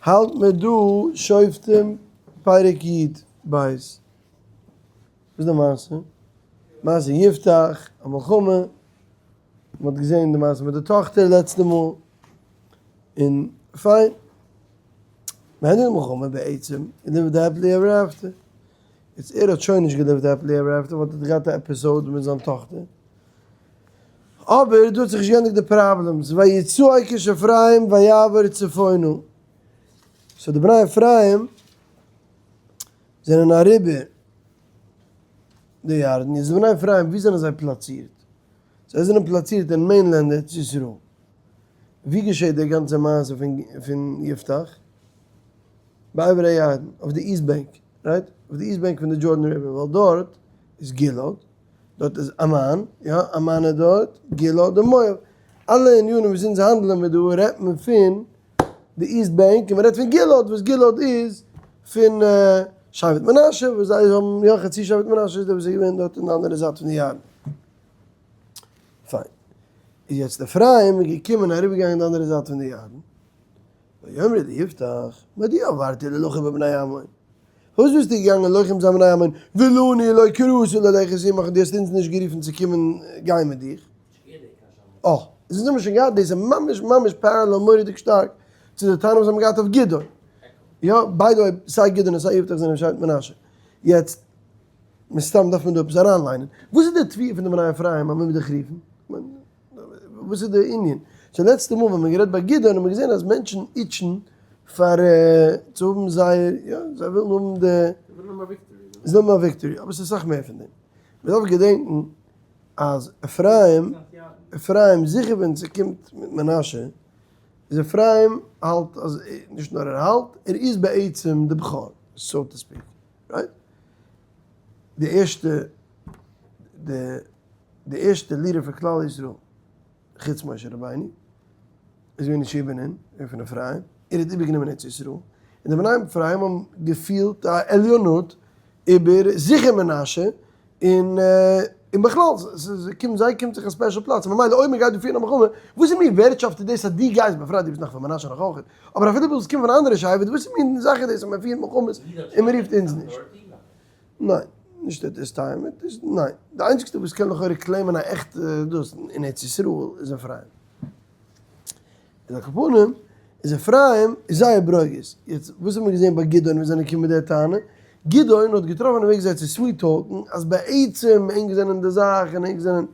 האלט מען דא שופטים פרק י ב. וואס איז די מעשה? מעשה יפתח, א מלחמה, מען האט געזען די מעשה מיט די טאכטער לעצטע מאל, און פיין, מען ענדיגט די מלחמה בעצם, און lived happily ever after. יעצט ער האט שוין נישט גע lived happily ever after ווייל ער האט געהאט א episode מיט זיין טאכטער. אבער דא האט זיך נישט געענדיגט די problems, ויצעק איש אפרים ויעבור צפונה. so די בני אפרים זענען אריבער די ירדן, יעצט די בני אפרים ווי זענען זיי פלאצירט? זיי זענען פלאצירט אין mainland ארץ ישראל. ווי געשעט די גאנצע מעשה פון יפתח? בעבר הירדן, אויף די east bank, right? אויף די east bank פון די Jordan River, ווייל דארט איז גלעד, דארט איז עמון, יא, עמון איז דארט, גלעד און מואב. אלע ענינים וואס אונז האנדלען מיר דא רעדט מען פון די east bank, און מען רעדט פון גלעד, וואס גלעד איז פון שבט מנשה, וואס זיי האבן, יא, חצי שבט מנשה איז דער וואס איז געווען דארט אין די אנדערע זייט פון די ירדן. פיין. איז יעצט אפרים איז געקומען אריבערגעגאנגען די אנדערע זייט פון די ירדן. ויאמרו ליפתח, מדוע עברת להלחם בבני עמון? פארוואס ביסטו געגאנגען לוחם זיין בני עמון, ולנו לא קראת ללכת עמך און דו האסט אונז נישט גערופן צו קומען גיין מיט דיך? אה, איז אונז האבן שוין געהאט דאס איז ממש ממש parallel מורא'דיג שטארק צו די טענה וואס זיי האבן געהאט אויף גדעון. יא, by the way, סיי גדעון און סיי יפתח זענען שבט מנשה. יעצט, מסתם דארף מען דא עפעס אריינליינען. וואס איז די תביעה פון די בני אפרים אז מען מוז דיך רופן? וואס איז די ענין? so לעצטע מאל ווען מען גערעדט ביי גדעון האט מען געזען אז מענטשן itch ן פאר צו האבן זייער, יא, זיי ווילן האבן די, זיי ווילן האבן א victory. זיי ווילן האבן א victory, אבער ס'איז אסאך מער פון דעם. מען דארף געדענקן אז אפרים, אפרים זיכער ווען ס'קומט מיט מנשה, איז אפרים האלט אז, נישט נאר ער האלט, ער איז בעצם די בכור, so to speak, right? די ערשטע, די. די ערשטע leader פון כלל ישראל חוץ משה רבינו איז געווען יהושע בן נון, געווען פון אפרים, ער האט איבערגענומען ארץ ישראל, און די בני אפרים האבן געפילט א עליונות איבער זיכער מנשה, און און בכלל קומט זיי קומט זיך א special פלאץ, ממילא אויב מען גייט דא פירן א מלחמה, וואס איז מין ווערטשאפט איז דאס אז דו גייסט, בפרט דו ביסט נאך פון מנשה נאך אויך, אבער אפילו דו זאלסט קומען פון א אנדערע שבט, וואס איז מין זאך איז דאס אז מען פירט מלחמות און מען רופט אונז נישט? ניין, נישט at this time, at this, ניין. די איינציגסטע וואס קען לכאורה claim ען א עכטע דאס אין ארץ ישראל איז אפרים. איז על כל פנים, איז אפרים איז זייער ברוגז. יעצט, וואס האט מען געזען ביי גדעון ווען זיי זענען געקומען מיט די טענה? גדעון האט געטראפן א וועג זיי צו sweet talk ן אז בעצם ענק זענען די זאך און ענק זענען.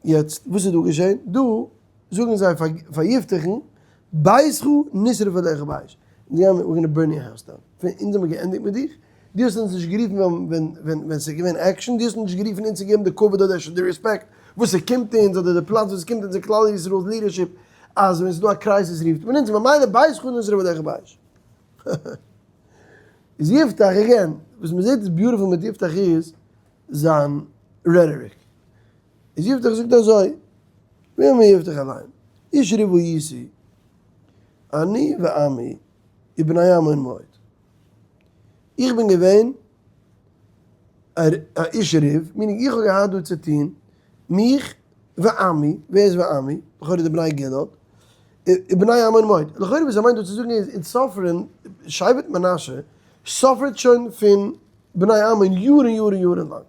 יעצט, וואס איז דא געשען? דא זאגן זיי פאר יפתח'ן, ביתך נשרף עליך באש, אונז גייען מיר, we're gonna burn your house down, פון אונז האבן מיר געענדיגט מיט דיך, דו האסט אונז נישט גערופן ווען ווען ווען ס'איז געווען action, דו האסט אונז נישט גערופן אונז צו געבן די כבוד אדער אפשר די רעספעקט וואס ס'קומט אונז, אדער די פלאץ וואס ס'קומט אונז אין כלל ישראל'ס leadership, אז ווען ס'איז דא א crisis רופט מען אונז, ממילא ביתך נשרף עליך באש. איז יפתח, again, וואס מ'זעט איז beautiful מיט יפתח איז זיין rhetoric. איז יפתח זאגט אזוי, ויאמר יפתח אליהם, איש ריב הייתי, אני ועמי ובני עמון מאוד. איך בין געווען א איש ריב, meaning איך האב געהאט דא צו טון, מיך ועמי, ווער איז ועמי? לכאורה די בני גלעד, ובני עמון מאוד. לכאורה וואס ער מיינט דא צו זאגן איז, אונז suffer ן, שבט מנשה suffer ט שוין פון בני עמון יארן יארן יארן לאנג.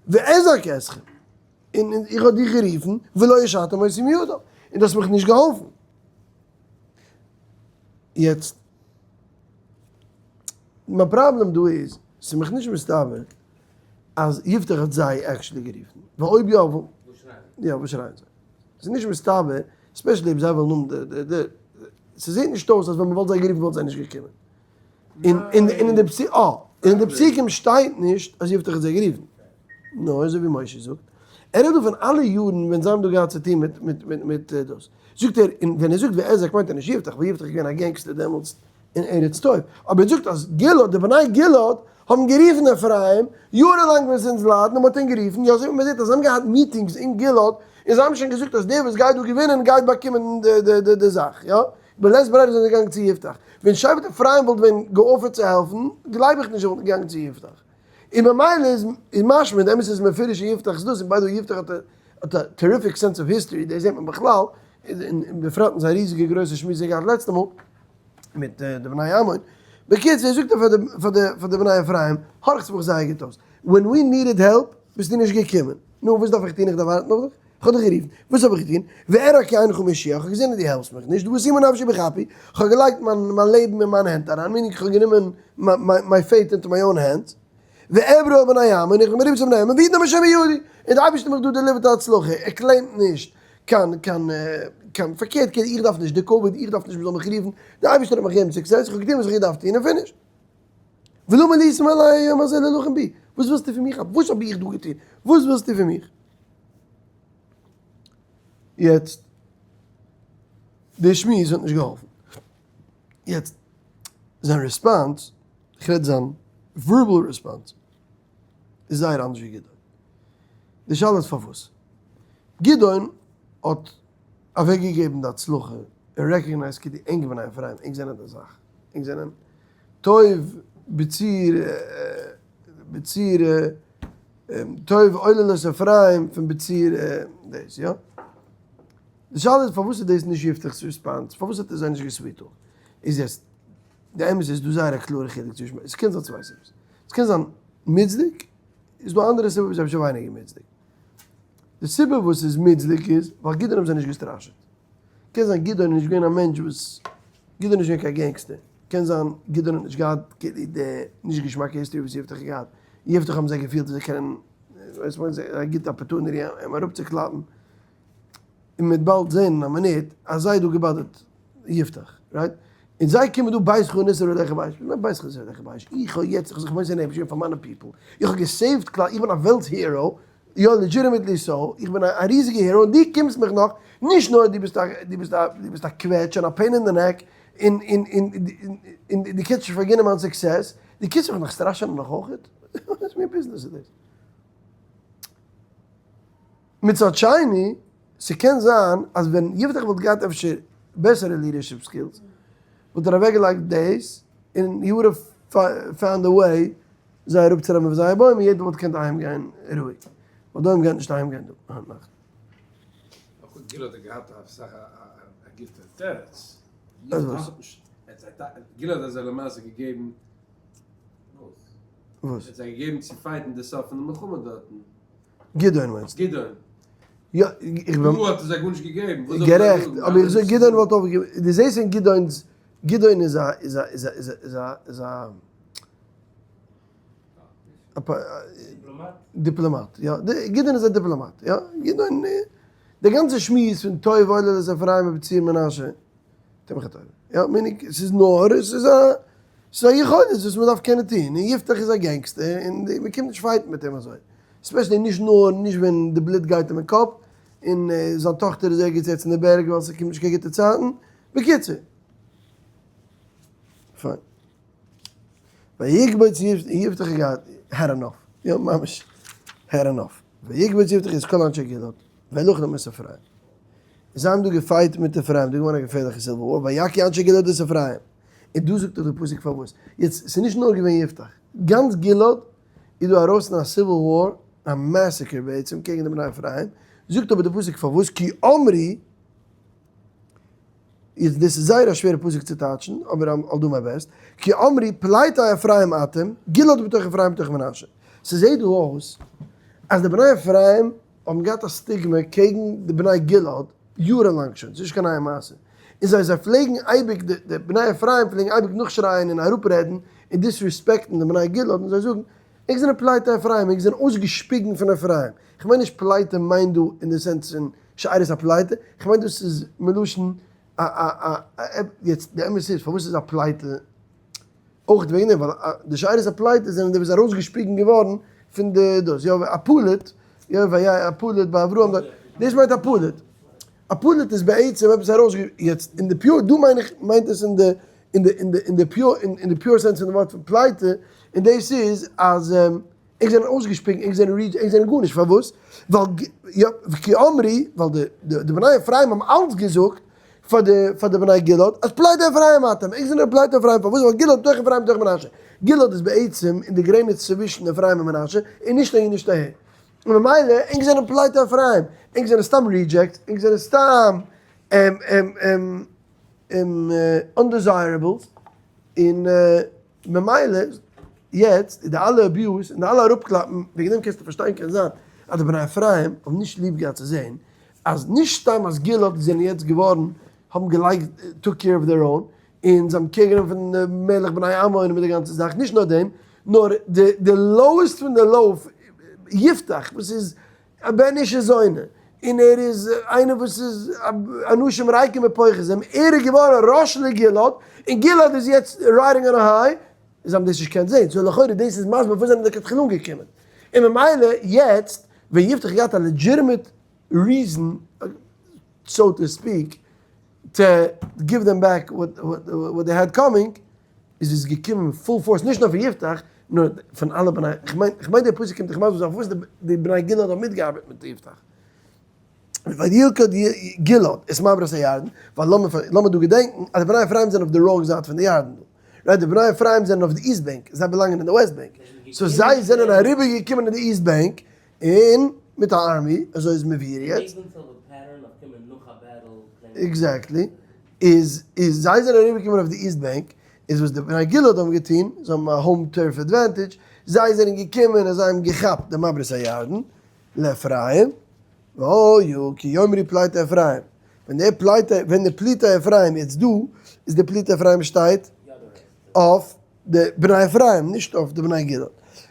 ואזעק אתכם, און איך האב דיך גערופן, ולא הושעתם אותי מידם, און דו האסט מיך נישט געהאלפן. יעצט, מיין פראבלעם דא איז, ס'איז מיך נישט מסתבר אז יפתח האט זיי actually גערופן, ווייל אויב יא, וואס יא, וואס שרייען זיי? ס'איז נישט מסתבר, especially אויב זיי ווילן האבן די די די, ס'זעט נישט אויס אז ווען מ'וואלט זיי גערופן וואלט זיי נישט געקומען. און אין די פסוקים, אה, אין די פסוקים שטייט נישט אז יפתח האט זיי גערופן. נאר אזוי ווי משה זאגט, ער רעדט דא פון אלע יארן ווען זיי האבן דא געהאט צו טון מיט מיט מיט מיט דאס. זאגט ער, און ווען ער זאגט ואזעק מיינט ער נישט יפתח, ווייל יפתח איז געווען א gangster דעמאלטס אין ארץ טוב. אבער ער זאגט אז גלעד, די בני גלעד האבן גערופן אפרים יארן לאנג ווען ס'אונז ליידן און מ'האט אים גערופן, יא אזוי ווי מ'זעט אז זיי האבן געהאט meetings אין גלעד און זיי האבן שוין געזאגט אז דער וואס גייט דא געווינען גייט באקומען די די די די זאך, יא. בלית ברירה זענען זיי געגאנגען צו יפתח. ווען שבט אפרים וואלט ווען גע offer ט צו העלפן, גלייב איך נישט זיי וואלטן געגאנגען צו יפתח. און ממילא איז משמע, און די אמת איז מפורש אין יפתח'ס דאס, און by the way יפתח האט א terrific sense of history, דאס זעט מען בכלל. און בפרט אין זיין ריזיגע גרויסע שמועס וואס ער האט געהאט לעצטע מאל מיט די בני עמון, בקיצור זאגט ער פאר די פאר די פאר די בני אפרים, הארכטס מיך זייער גוט אויס, when we needed help ביסטו נישט געקומען, נו וואס דארף איך טון איך דארף ווארטן אויף דיך? איך האב דיך גערופן, וואס האב איך געטון? ואראה כי אינך מושיע, איך האב געזען אז דו העלפסט מיך נישט, ואשימה נפשי בכפי, איך האב געלייגט מיין מיין לעבן אין מיינע הענט אריין, meaning איך האב גענומען my fate into my own hands, ואעברה אל בני עמון, איך בין אריבער צו בני עמון, ויתנם השם בידי, און דער אייבערשטער האט מיך דא delivered א הצלחה, ער claim ט נישט קיין קיין קיין פארקערט איך דארף נישט די כבוד, איך דארף נישט מען זאל מיך רופן, דער אייבערשטער האט מיך געגעבן success, איך האב געטון וואס איך האב געדארפט טון און finish. ולמה עליתם אלי היום הזה להילחם בי, וואס ווילסטו פון מיך, וואס האב איך דא געטון, וואס ווילסטו פון מיך? יעצט, די שמועס האט נישט געהאלפן. יעצט, זיין response, איך רעד זיין verbal response, איז זייער אנדערש ווי גדעון. די שאלה איז פארוואס. גדעון האט אוועקגעגעבן די הצלחה און recognize ט די ענק בני אפרים, ענק זענען די זאך, ענק זענען טוב בציר בציר טוב עוללות אפרים פון בציר דאס יא. די שאלה איז פארוואס איז דאס נישט יפתח'ס response, פארוואס האט ער זיי נישט גע sweet טאלקט? איז יעצט די אמת איז דא זייער א קלארע חילוק צווישן ביידע, עס קען זיין צוויי סיבות, עס קען זיין מוצדק, איז דא אנדערע סיבה וואס איז אפשר ווייניגער מוצדק. די סיבה וואס איז מוצדק איז ווייל גדעון האבן זיי נישט געסטראשעט. קען זיין גדעון איז נישט געווען א מענטש וואס, גדעון איז נישט געווען קיין gangster, קען זיין גדעון האט נישט געהאט כאילו די נישט געשמאקע history וואס יפתח האט געהאט, יפתח האבן זיי געפילט אז זיי קענען, ווייסט וואס א גוטע opportunity אים אראפצוקלאפן, און מ'וועט באלד זען אין א מינוט אז זיי האט דא גע bother ט יפתח, right? און זיי קומען דא ביתך נשרף עליך באש, וואס מיינט ביתך נשרף עליך באש? איך האב יעצט, איך האב זיך מוסר נפש געווען פאר מיינע people, איך האב גע save ט כלל, איך בין א וועלטס hero, יא legitimately so, איך בין א ריזיגע hero און דו קומסט מיך נאך, נישט נאר דו ביסט א, דו ביסט א, דו ביסט א קוועטש און א pain in the neck, און און און און דו קענסט נישט פארגינען מיין success, דו קומסט מיך נאך סטראשענען נאך אויכעט? וואס מין ביזנעס איז דאס? מצד שני, ס'קען זיין אז ווען יפתח וואלט געהאט אפשר בעסערע leadership skills, וואלט ער אוועקגעלייגט דאס, און he would have found a way זיי אראפצונעמען פון זייער בוים און יעדער וואלט געקענט אהיימגיין רואיג. ווייל דא מ'גייט נישט אהיימגיין דא היינט נאכט. אויך גלעד האט געהאט אסאך א גוטע תירוץ. אז וואס? גלעד האט זיי למעשה געגעבן וואס? וואס? ער האט זיי געגעבן צו fight ן די סוף פון די מלחמה דארטן. גדעון מיינסטו? גדעון. יא, איך בין. דא האט ער זיי גארנישט געגעבן, וואס זאל איך זיי זאגן? גערעכט, אבער איך זאג גדעון וואלט אויפגעגעבן, דו זעסט אין גדעון'ס, גדעון איז א, איז א, איז א, איז א, איז א, איז א. דיפלאמאט. דיפלאמאט, יא. גדעון איז א דיפלאמאט, יא. גדעון, די גאנצע שמועס פון טוב עוללות אפרים ובצור מנשה, טו מיך א טובה. יא, meaning, ס'איז נאר, ס'איז א, ס'איז א יכולת וואס מ'דארף קענען טון, און יפתח איז א gangster, און מ'קומט נישט fight ן מיט אים אזוי. especially נישט נאר נישט ווען די בלוט גייט אים אין קאפ, און זיין טאכטער איז ערגעץ יעצט אין די בערג ווייל ס'קומט נישט קיין גוטע צייטן. בקיצור. פיין. ויקבץ יפתח האט געהאט had enough. יא ממש had enough. ויקבץ יפתח את כל אנשי גלעד וילחם את אפרים. זיי האבן דא גע fight מיט אפרים, דא איז געווארן א געפערליכע civil war, ויכו אנשי גלעד את אפרים. און דא זאגט דאך די פסוק פארוואס. יעצט, ס'איז נישט נאר געווען יפתח. גאנץ גלעד איז דא ארויס אין א civil war, א massacre בעצם, קעגן די בני אפרים. זאגט אבער די פסוק פארוואס, כי אמרו, יעצט דאס איז זייער א שווערע פסוק צו טייטשן, אבער I'll do my best, כי אמרו פליטי אפרים אתם, גלעד בתוך אפרים בתוך מנשה. ס'זעט דא אויס אז די בני אפרים האבן געהאט א סטיגמע קעגן די בני גלעד יארן לאנג שוין, ס'איז נישט קיין נייע מעשה, און זיי זיי פלעגן אייביג, די בני אפרים פלעגן אייביג נאכשרייען און אראפרעדן און disrespect ן די בני גלעד און זיי זאגן, ענק זענען פליטי אפרים, ענק זענען אויסגעשפיגן פון אפרים. כ'מיין נישט פליטה מיינט דא אין די sense פון שארית הפליטה, כ'מיין דאס איז מלשון א א א א, יעצט די אמת איז פארוואס איז א פליטה אויך וועגן דעם ווייל די שארית הפליטה זענען די וואס ארויסגעשפיגן געווארן פון די דאס, יא א פליט, יא והיה א פליט באברהם דארט, דאס מיינט א פליט, א פליט איז בעצם עפעס ארויס, יעצט אין די pure, דא מיין איך מיינט עס אין די אין די אין די אין די pure אין די pure sense פון די ווארט פון פליטה, און דאס איז אז ענק זענען אויסגעשפיגן, ענק זענען רידזש, ענק זענען גארנישט, פארוואס? ווייל יא, כי אמרו, ווייל די די בני אפרים האבן אלץ געזאגט פאר די פאר די בני גלעד, אז פליטי אפרים אתם, ענק זענען פליטי אפרים, פארוואס? ווייל גלעד בתוך אפרים בתוך מנשה, גלעד איז בעצם אין די גרעניץ צווישן אפרים און מנשה, און נישט אהין נישט אהער, און ממילא ענק זענען פליטי אפרים, ענק זענען סתם rejects, ענק זענען סתם. undesirables, און ממילא יעצט איז די אלע abuse און די אלע אראפקלאפן, וועגן דעם קענסטו פארשטיין קען זיין אז די בני אפרים האבן נישט ליב געהאט צו זען אז נישט סתם אז גלעד זענען יעצט געווארן האבן געלייגט took care of their own און זיי האבן care גענומען פון די מלך בני עמון מיט די גאנצע זאך, נישט נאר דעם נאר די lowest פון די low יפתח וואס איז א בן אשה זונה, און ער איז איינער וואס איז אנשים ריקים ופוחזים, ער איז געווארן ראש לגלעד, און גלעד איז יעצט riding on a high, זיי האבן דאס נישט געקענט זען, so לכאורה דאס איז מסביר פארוואס זענען זיי לכתחילה אנגעקומען, און ממילא יעצט ווען יפתח האט געהאט א legitimate reason so to speak to give them back what they had coming, איז עס געקומען full force נישט נאר פון יפתח נאר פון אלע בני, כ'מיין כ'מיין דער פסוק קומט דיך מסביר זיין פארוואס די בני גלעד האבן מיטגעארבעט מיט יפתח. וילכד גלעד את מעברות הירדן, ווייל לאמיר לאמיר דא געדענקן אז די בני אפרים זענען אויף די wrong זייט פון די ירדן דא, right די בני אפרים זענען אויף די east bank, זיי באלאנגען אין די west bank, so זיי זענען אריבער געקומען אין די east bank און מיט א army, אזוי איז מבואר יעצט. Exactly. איז איז זיי זענען אריבער געקומען אויף די east bank, איז וואס די בני גלעד האבן געטון, זיי האבן א home turf advantage, זיי זענען געקומען און זיי האבן געכאפט די מעברות הירדן לאפרים, והיה כי יאמרו פליטי אפרים, ווען די פליטי ווען די פליטי אפרים יעצט דא איז די פליטי אפרים שטייט אויף די בני אפרים נישט אויף די בני גלעד,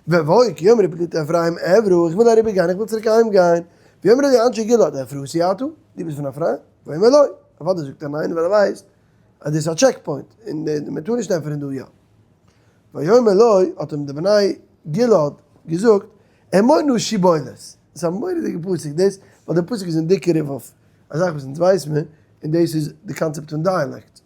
והיה כי יאמרו פליטי אפרים אעברה איך וויל אריבער גיין איך וויל צוריק אהיים גיין, ויאמרו לו אנשי גלעד האפרתי אתה, דו ביסט פון אפרים? ויאמר לא, אוודאי זאגט ער ניין ווייל ער ווייסט אז דאס איז א checkpoint און מען טאר נישט ענטפערן דא יא. ויאמר לו האט אים די בני גלעד געזאגט אמור נא שיבולת, דאס איז א מורא'דיגע פסוק דאס, ווייל דער פסוק איז indicative אויף א זאך וואס אונז ווייס מיר, און דאס איז די קאנצעפט פון dialect,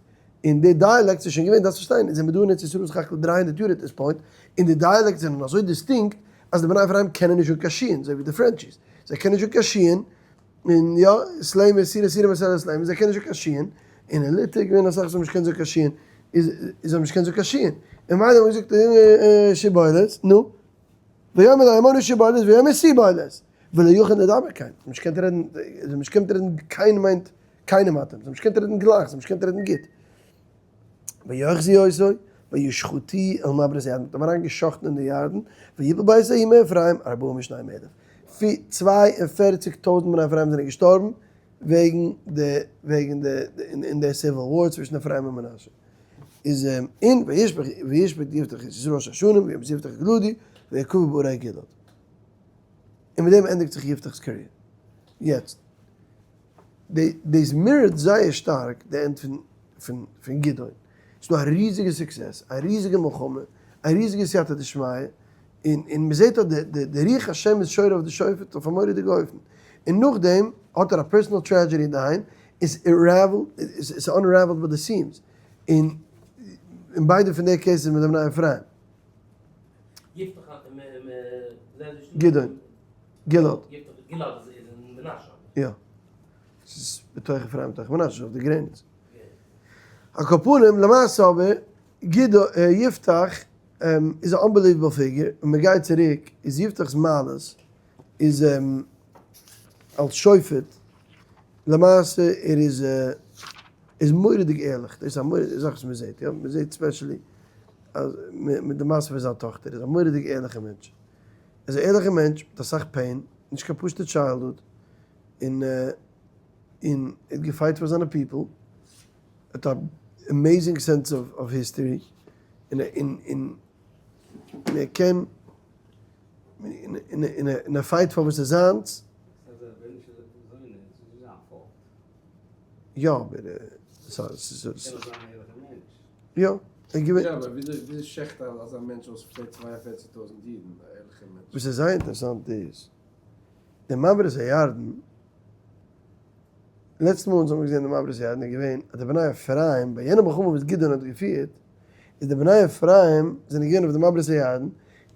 און די dialect איז שוין געווען, דארפסט פארשטיין, אונז זעמיר דא אין ארץ ישראל סך הכל 300 יאר at this point, און די dialect זענען אזוי distinct אז די בני אפרים קענען נישט זאגן קיין שין, אזוי ווי די Frenchies, זיי קענען נישט זאגן קיין שין, און יא, סלעמער, סירא סירא מסעלע סלעמער, זיי קענען נישט זאגן קיין שין, און אין ליטע איז געווען אסאך וואס האבן נישט געקענט זאגן קיין שין, איז זיי האבן נישט געקענט זאגן קיין שין, און ממילא האבן געזאגט שיבולת, נו, ויאמר לו אמור נא שיבולת ויאמר סיבולת, ולא יוכל לדבר כן, זיי האבן נישט געקענט רעדן, זיי האבן נישט געקענט רעדן קיין מיינט קיינעם האט אים, זיי האבן נישט געקענט רעדן גלייך, זיי האבן נישט געקענט רעדן גוט. ויאחזו אותו, וישחטוהו אל מעברות הירדן, מ'האט אים אריין געשאכטן אין די ירדן, ויפול בעת ההיא מאפרים ארבעים ושנים אלף, 42 טויזנט בני אפרים זענען געשטארבן וועגן די וועגן די אין די civil war צווישן אפרים און מנשה. איז און וישפט יפתח את ישראל שש שנים וימות יפתח הגלעדי ויקבר בערי גלעד. און מיט דעם ענדיגט זיך יפתח'ס career. יעצט. דאס mirror ט זייער שטארק די end פון גדעון. ס'איז דא א ריזיגע success, א ריזיגע מלחמה, א ריזיגע סייעתא דשמיא, און מ'זעט אז די רוח השם איז שורה אויף די שופט אויף א מורא'דיגע אופן. און נאכדעם האט ער א personal tragedy אינדערהיים, איז unraveled by the seams. און אין ביידע פון די cases מיט די בני אפרים. גדעון. גלעד. גלעד איז אין מנשה. יא. ס'איז בתוך אפרים בתוך מנשה, אויף די גרעניץ. על כל פנים, למעשה אבער, גדעון, יפתח, איז א unbelievable figure, און מען גייט צוריק, איז יפתח'ס מעלות, איז אלס שופט, למעשה ער איז איז מורא'דיג ערליך, דאס איז א מורא'דיגע זאך וואס מען זעט, יא, מען זעט specially אז מיט די מעשה פון זיין טאכטער, ער איז א מורא'דיג ערליכע מענטש. איז א ערליכע מענטש מיט אסאך pain, נישט קיין פשוטע childhood, און און ער האט גע fight פאר זיינע people, ער האט א amazing sense of history, און און און ער קען, און ער fight פאר וואס איז זיינס. יא אבער ס'איז. יא, ער געווען. יא אבער וויאזוי שעכט אזא מענטש אויס פלעי 42,000 אידן, א ערליכער מענטש? וואס איז זייער אינטערעסאנט איז, די מעברות הירדן, לעצטע מאל אונז האבן געזען די מעברות הירדן איז געווען אז די בני אפרים, ביי יענע מלחמה וואס גדעון האט געפירט, איז די בני אפרים זענען געווען אויף די מעברות הירדן,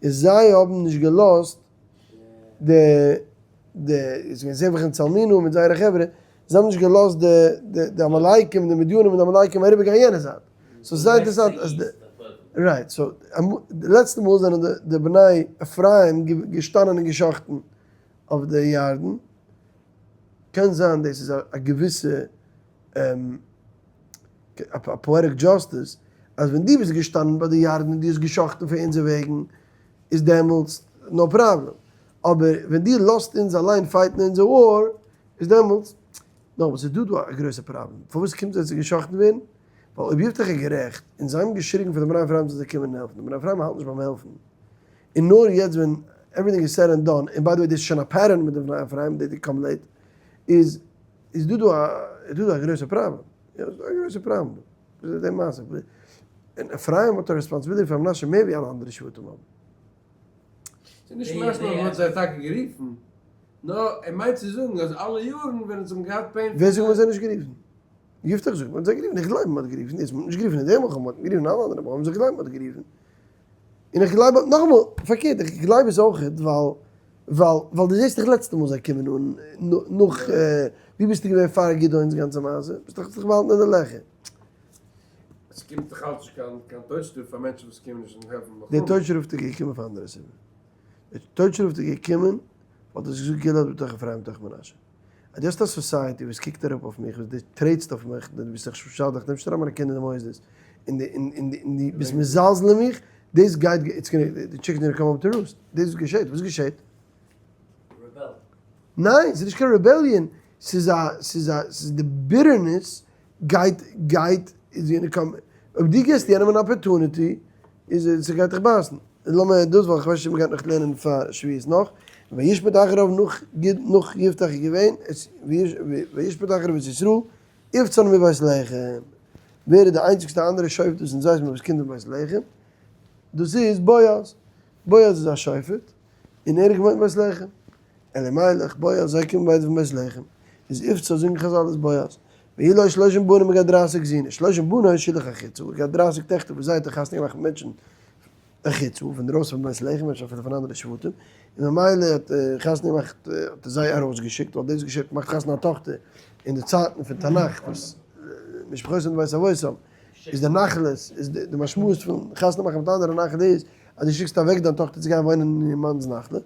און זיי האבן נישט געלאזט די די איז געווען זבח און צלמונע מיט זייערע חברה, זיי האבן נישט געלאזט די די די עמלקים די מדינים און די עמלקים אריבער גיין יענע זייט, so ס'איז זייער אינטערעסאנט אז די right so די לעצטע מאל זענען די די בני אפרים געשטאנען און געשאכטן אויף די ירדן, קען זיין דאס איז א געוויסע. א poetic justice אז ווען דו ביסט געשטאנען ביי די ירדן און דו האסט געשאכטן פאר אונזער וועגן איז דעמאלטס no problem, אבער ווען דו לאזט אונז אליין fight ן אונזער war איז דעמאלטס, נאכאמאל ס'איז דא דא א גרויסע פראבלעם, פארוואס קומט זיי צו געשאכטן ווערן? ווייל אויב יפתח איז גערעכט און זיי האבן געשריגן פאר די בני אפרים זאל זיי קומען העלפן, די בני אפרים האלט נישט ביים העלפן, און נאר יעצט ווען everything is said and done, און by the way דאס איז שוין א pattern מיט די בני אפרים, they come late, איז איז דא דא א איז דא דא א גרויסע פראבלעם, יא ס'איז דא א גרויסע פראבלעם דא, וואס איז די מעשה? און אפרים האט א responsibility פאר מנשה מער ווי אלע אנדערע שבטים האבן. ס'איז נישט משמע אז מ'האט זיי טאקע גערופן, נאר ער מיינט צו זאגן אז אלע יארן ווען אונז האבן געהאט pain ווער זאגט מ'האט זיי נישט גערופן? יפתח זאגט מ'האט זיי גערופן, איך גלייב מ'האט גערופן, איז מ'האט נישט גערופן אין די מלחמה, מ'האט גערופן אין אלע אנדערע מלחמות, איך גלייב מ'האט גערופן. און איך גלייב נאכאמאל, פארקערט, איך גלייב עס אויכעט ווייל ווייל ווייל דו זעסט דאך לעצטע מאל זיי קומען אן נאך ווי ביסטו געווען פאר גדעון'ס גאנצע מעשה? ביסט דאך זיך באהאלטן אין די לעכער. עס קומט דאך אלץ נישט קיין קיין טויטשטראף פאר מענטשן וואס קומען נישט און העלפן מלחמה. דער טויטשטראף איז געקומען פאר אנדערע סיבה. דער טויטשטראף איז געקומען ווייל דו האסט געזאגט גלעד בתוך אפרים בתוך מנשה. אז דו האסט א society וואס קוקט אראפ אויף מיך, וואס דו טרעטסט אויף מיך, דו ביסט זיך משדך, נעמסט אריין מיינע קינדער אין די מוסדות, און דו און דו און דו ביסט מזלזל אין מיך, דאס גייט, it's gonna, the chicken gonna come home to roost. דאס געשעט, וואס געשעט? rebel. ניין, ס'איז נישט קיין rebellion, ס'איז א, ס'איז א, ס'איז די bitterness גייט, גייט, איז gonna come, אויב דו גיבסט יענעם אן opportunity, איז עס, ס'גייט דיך בייסן. לאמיר דאס, ווייל כ'ווייס נישט צו מ'גייט נאך לערנען פאר שבועות נאך. וישפט אחריו נאך נאך יפתח איז געווען, וישפט אחריו את ישראל, יבצן מבית לחם. ווער איז די איינציגסטע אנדערע שופט וואס אונז ווייסן וואס קומט פון בית לחם? דאס איז בועז. בועז איז א שופט, און ער איז געוואוינט בית לחם. אלימלך, בועז, זיי קומען ביידע פון בית לחם. איז יפצה זאגן חזל איז בועז. ויהי לו שלושים בנים ער געהאט דרייסיג זין, שלושים בנות שילח החוצה, ער געהאט דרייסיג טעכטער וואס זיי האט ער חתונה געמאכט מיט מענטשן החוצה, פון דרויסן פון בית לחם, אפשר אפילו פון אנדערע שבטים, און ממילא האט ער חתונה געמאכט, האט ער זיי ארויסגעשיקט, ווייל דאס געשעט, מאכט חתונה א טאכטער אין די צייטן פון תנך וואס משפחותם בית אבותם, איז די נחלות, איז די משמעות פון חתונה מאכן מיט אנדערע נחלה איז, אז דו שיקסט אוועק דיין טאכטער צו גיין וואוינען אין איר מאנ'ס נחלה.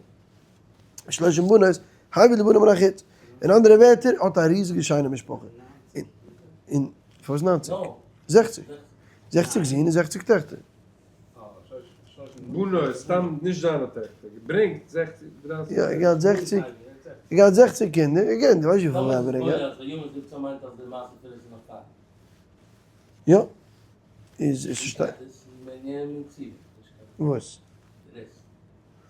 שלושים בנות, הביא לבנים מן החוץ. אין אנדערע ווערטער, האט א ריזיגע שיינע משפחה. און, פארוואס 90? 60. 60 זין און 60 טעכטער. בנות, סתם נישט זיינע טעכטער, געברענגט 60, 30. יא, ער געהאט 60, ער געהאט 60 קינדער, again, דו ווייסט וויפיל ווייבער ער געהאט. יא, איז עס שטייט. וואס?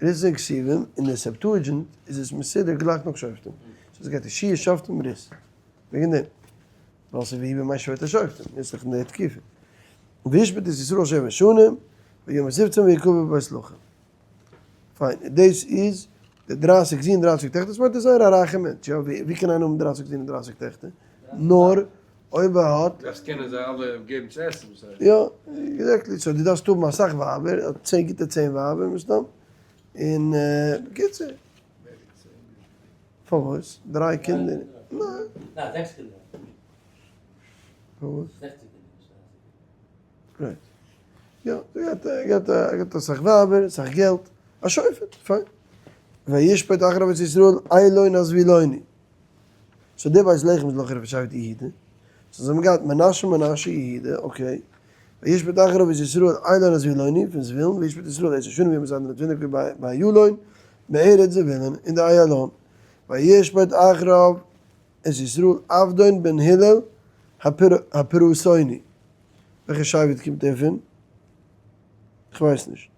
רות אין כתובים, אין די Septuagint איז עס מסודר גלייך נאך שופטים. so עס גייט יהושע שופטים רות. וועגן דעם. ווייל ס'איז ויהי בימי שופט השופטים. איז דאך אין די תקופה. וישפט את ישראל שבע שנים, וימת יבצן ויקבר בבית לחם. פיין, דאס איז די דרייסיג זין דרייסיג טעכטער, דאס מיינט ער איז זייער א רייכע מענטש, יא, ווי קען איינער האבן דרייסיג זין און דרייסיג טעכטער? נאר אויב ער האט. דארפסט קענען זיי אלע געבן צו עסן וואס הייסט. יא, exactly, so דו דארפסט האבן אסאך ווייבער, צען גוטע צען ווייבער מסתם, און בקיצור. פארוואס? דריי קינדער? ניין. ניין, זעקס קינדער. פארוואס? זעכציג קינדער, נישט דרייסיג. right. יא, ער געהאט, ער געהאט אסאך ווייבער, אסאך געלט, א שופט, פיין. וישפט אחריו את ישראל אלון הזבולוני. so דער בית לחם איז לכאורה פון שבט יהודה. so זיי האבן געהאט מנשה מנשה יהודה, okay. וישפט אחריו את ישראל אלון הזבולוני פון זבולון, וישפט ישראל עשר שנים וימת זיין נתוני באיילון, בארץ זבולון, אין די איילון. וישפט אחריו את ישראל עבדון בן הלל הפרעתוני. וועלכע שבט קומט ער פון? כ'ווייס נישט.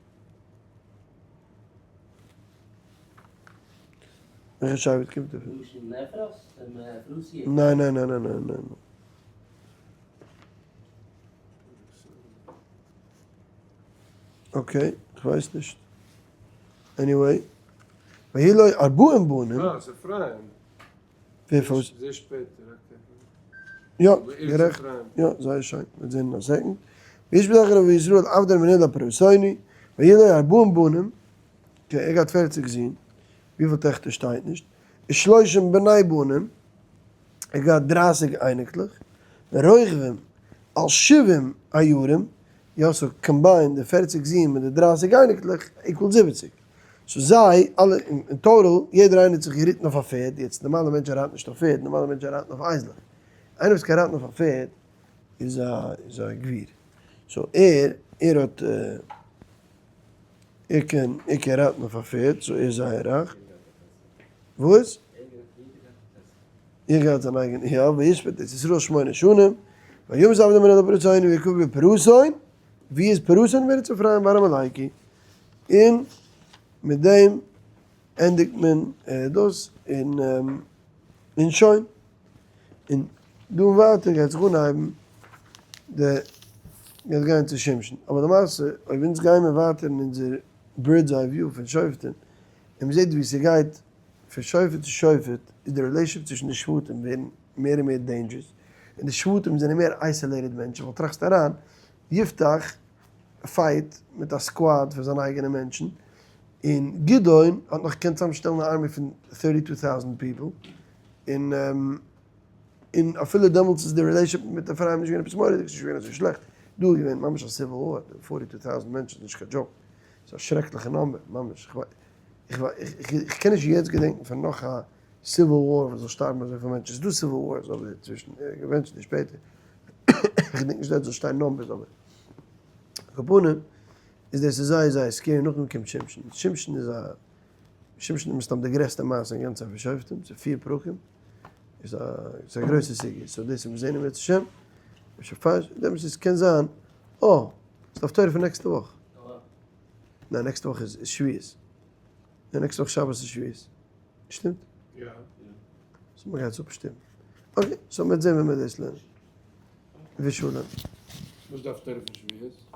וועלכע שבט קומט ער פון? ניין ניין ניין ניין ניין ניין. okay, כ'ווייס נישט. anyway. ויהי לו ארבעים בנים. אה, ס'איז אפרים. ווער פארוואס? זייער שפעטער, okay. יא, גערעכט. יא, זייער שיין. מיר זעהן אין א second. וישפט אחריו ישראל עבדון בן הלל הפרעתוני, ויהי לו ארבעים בנים, okay, ער געהאט פערציג זין, וויפיל טעכטער שטייט נישט, ושלושים בני בנים, ער געהאט דרייסיג אייניקלעך, ורוכבים על שבעים עיירים, יא so combine די פערציג זין מיט די דרייסיג אייניקלעך equal זיבעציג. so זיי אלע אין total יעדער איינער האט זיך געריטן אויף א פערד, יעצט נארמאלע מענטשן רייטן נישט אויף פערד, נארמאלע מענטשן רייטן אויף אייזלעך. איינער וואס קען רייטן אויף א פערד איז א איז א גביר. So ער ער האט ער קען ער קען רייטן אויף א פערד, so ער איז זייער רייך. וואס? ער געהאט זיין אייגענע, יא, וישפט את ישראל שמונה שנים, וימת עבדון בן הלל בפרצוין ויקבר בפרתון, ווי איז פרתון? בארץ אפרים בהר עמלקי, און מיט דעם ענדיגט מען דאס, און און שוין, און דא און ווייטער גייט זיך אנהייבן די גייט גיין צו שמשון, אבער למעשה אויב אונז גיימער ווייטער אין אונזער bird's eye view פון שופטים, און מ'זעט ווי ס'גייט פון שופט צו שופט איז די relationship צווישן די שבטים ווערן מער און מער dangerous, און די שבטים זענען מער isolated מענטשן, ווייל טראכסט אריין, יפתח fight מיט א squad פון זיינע אייגענע מענטשן, און גדעון האט נאך געקענט צוזאמשטעלן א army פון 32,000 people, און און אפילו דעמאלטס איז די relationship מיט אפרים נישט געווען עפעס מורא'דיג, ס'איז נישט געווען אזוי שלעכט, דא איז געווען ממש א civil war, 42,000 מענטשן איז נישט קיין joke, ס'איז א שרעקליכע number, ממש, איך קען נישט יעצט געדענקן פון נאך א civil war וואס זאל שטארבן אזויפיל מענטשן, ס'איז דא civil wars אבער צווישן eventually שפעטער, איך געדענק נישט דארט זאל שטיין numbers אבער על כל פנים איז דאס איז זייער זייער scary, נאכדעם קומט שמשון, שמשון איז א, שמשון איז מסתם די גרעסטע מעשה אין גאנץ ספר שופטים, ס'איז פיר פרקים, איז א איז א גרויסע סוגיא, so דאס וועט מען זעהן אם ירצה השם, אפשר פאר דעם עס קען זיין, אה, ס'איז די הפטורה פון נעקסטע וואך. ניין נעקסטע וואך איז שבועות. ניין נעקסטע וואך שבת איז שבועות. שטימט? יא. so מ'גייט עס אפשטימען. Okay, so מ'וועט זען ווען מ'וועט דאס לערנען. ושלום. וואס דארף תורה פון שבועות?